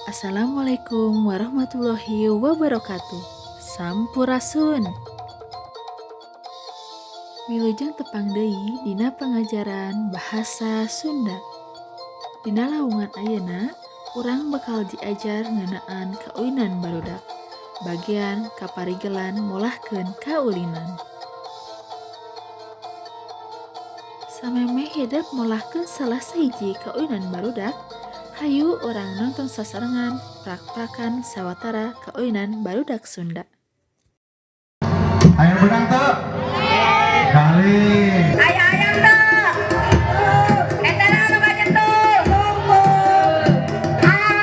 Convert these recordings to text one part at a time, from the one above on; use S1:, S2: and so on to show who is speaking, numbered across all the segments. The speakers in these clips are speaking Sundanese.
S1: Assalamualaikum warahmatullahi wabarakatuh. Sampurasun. Wilujeng tepang deui dina pangajaran bahasa Sunda. Dina lawungan ayeuna urang bakal diajar ngeunaan kauinan barudak. Bagian kaparigelan molahkeun kaulinan. Samemeh hidep molahkeun salah sahiji kauinan barudak, hayu urang nongton sasarengan prak-prakan sawatara kauinan barudak Sunda.
S2: Aya menang teu? Kali.
S3: Aya ayam teu? Eta naon nu ngajentul? Ah.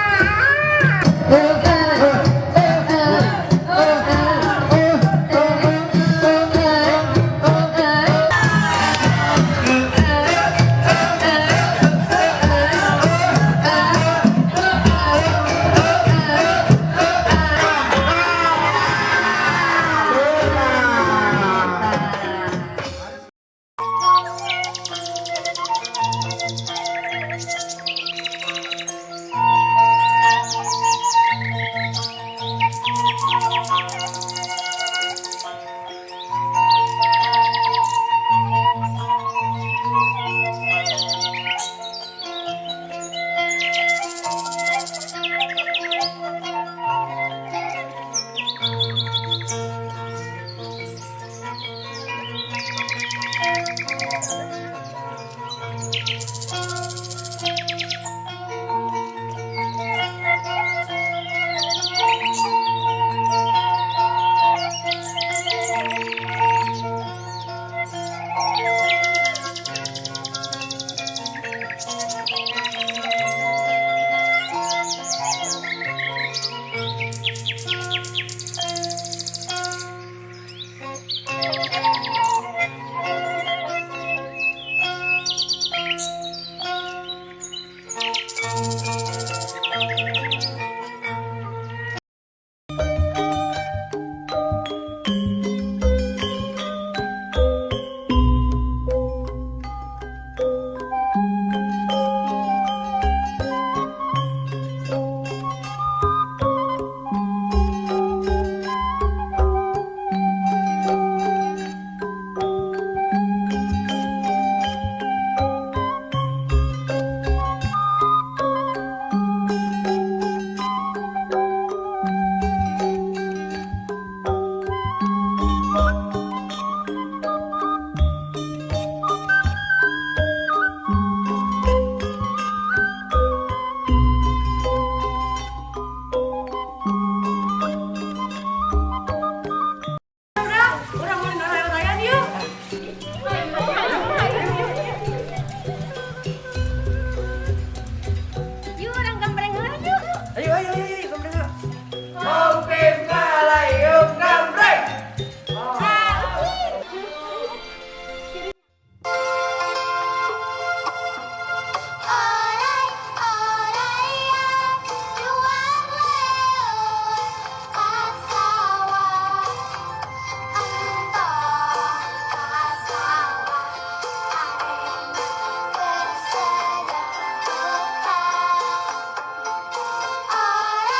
S3: Urang mau oray-orayan yuk. Yuk urang gambreng heula yuk.
S4: Ayo, ayo, ayo, ayo, gambreng heula. Hompim ngalayung gambreng.
S5: Orai oraian juang leuweung ka sawah, entong ka sawah areuna keur sedeng tukang. Orai.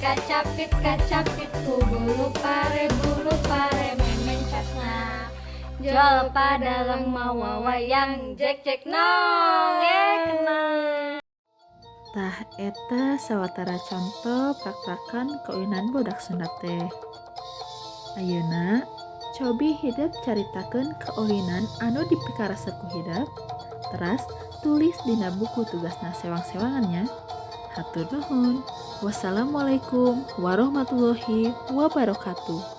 S5: Kacapit kacapit ku bulu pare memencatna. Jol padalang mawa wayang jek jek nong kena.
S1: Tah eta sawatara conto prak-prakan kauinan budak Sunda teh. Ayeuna cobi hidep caritakeun kauinan anu dipikaresep ku hidep, teras tulis dina buku tugasna sewang-sewangan nya. Hatur nuhun. Wassalamualaikum warahmatullahi wabarakatuh.